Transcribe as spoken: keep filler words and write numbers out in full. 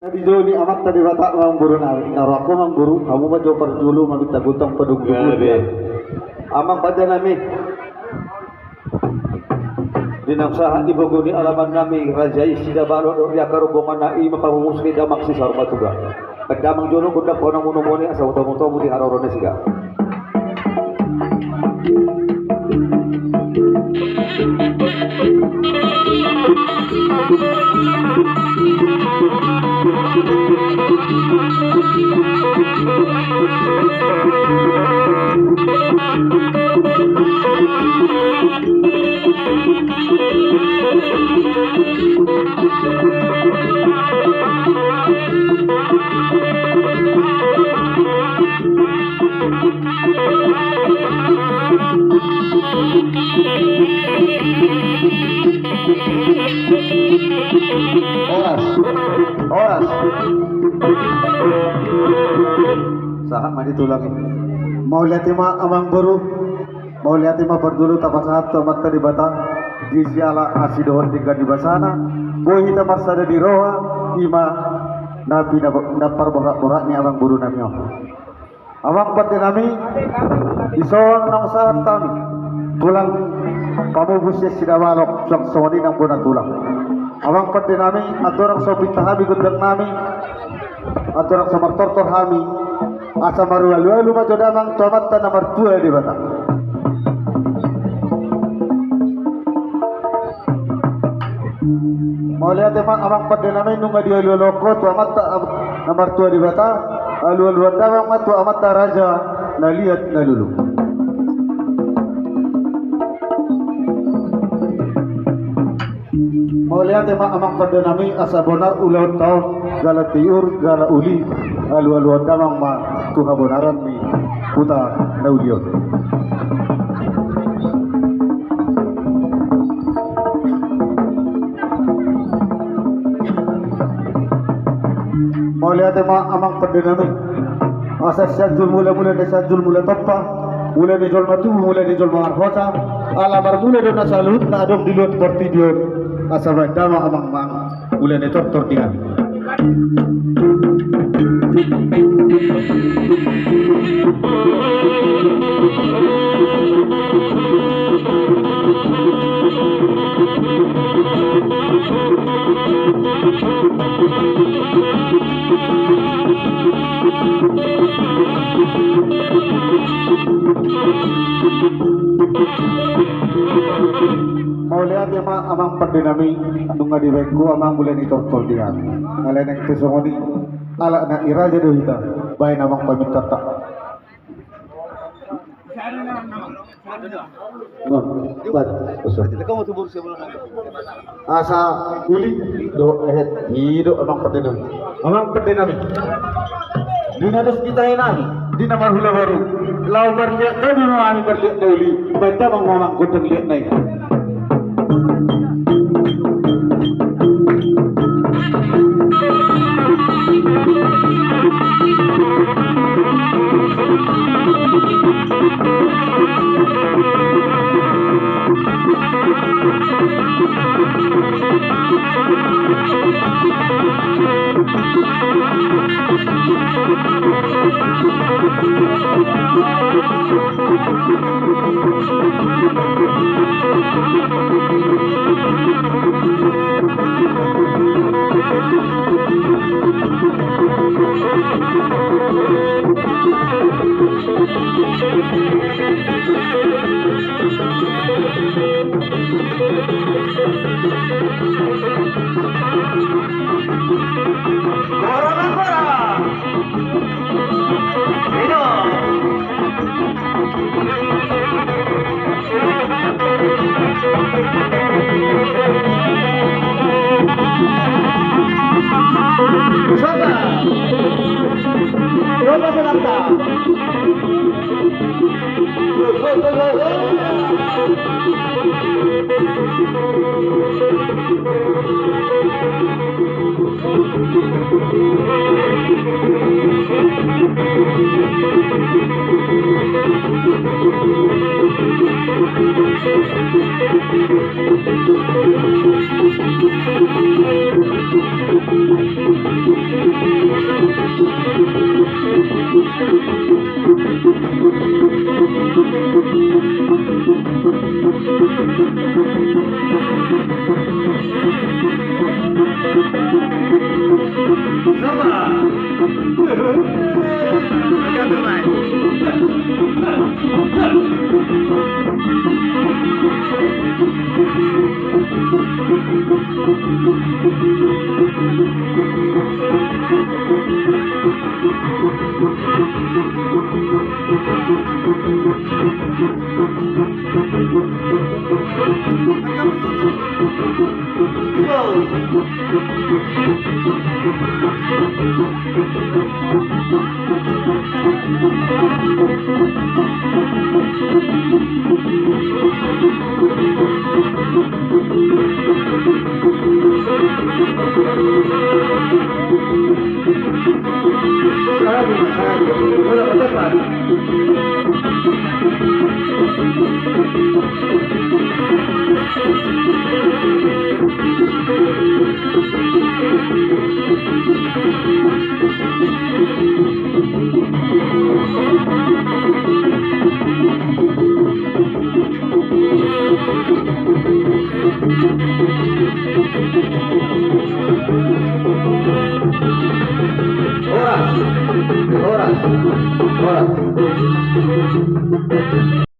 Di jolo ni Amanta Debata, amangboru nami, na rohangku amangboru, hamu ma jo parjolo maminta gotong padungdungon. Amang pande nami. Di naung sahat di bogu ni alaman nami, raja i Sidabalok dohot di angka rombongan na i ma pamumus ni damang si Saur Matuga. Pande amang jolo gondang hona munomone asa hutomutomu di haroro nasida. Horas. Horas. Sahat ma di tulang i. Mauliate ma amangboru. Mauliate ma parjolo tapasahat tu Amanta Debata, di siala asi dohot denggan ni basana, boi hita marsada di roha, i ma na pina-, na parborat-borat ni amangboru nami on. Amang pande nami, dison naung sahat hami, tulang pamumus sian Sidabalok, suang songon i nang bona tulang. Amang pande nami, andorang so pinta hami gondang nami, andorang so martortor hami, asa marualualu ma jo damang tu Amanta na martua Debata. Mauliate ma amang pande nami, nunga dialualuhon ho tu Amanta na martua Debata, alualuhon damang ma tu amanta raja na liat na lolo. Mauliate ma amang pande nami, asa bonar ulaonta on, jala tiur jala uli, alualuhon damang ma tu habonaran ni huta na uli on. Mauliate ma amang pande nami. Asa Sianjur Mula, Mula ni Sianjur Mula Tompa, mula ni jolma tubu, mula ni jolma marhosa, ala marmula do na saluhutna adong di luat portibi on, asa baen damang amang, mula ni tortor di hami. Mauliate ma amang pande nami, nunga dibaen ho amang mula ni tortor di hami. Alai naeng pe songon i, ala anak ni raja do hita, baen amang pamintanta. Asa uli do, eh, i do amang pande nami. Amang pande nami. Di na dos ditahi nami, di na marhula boru, laho marliat gabe ma hami marliat na uli, baen damang ma amang gondang liat na i. Horas, horas, horas.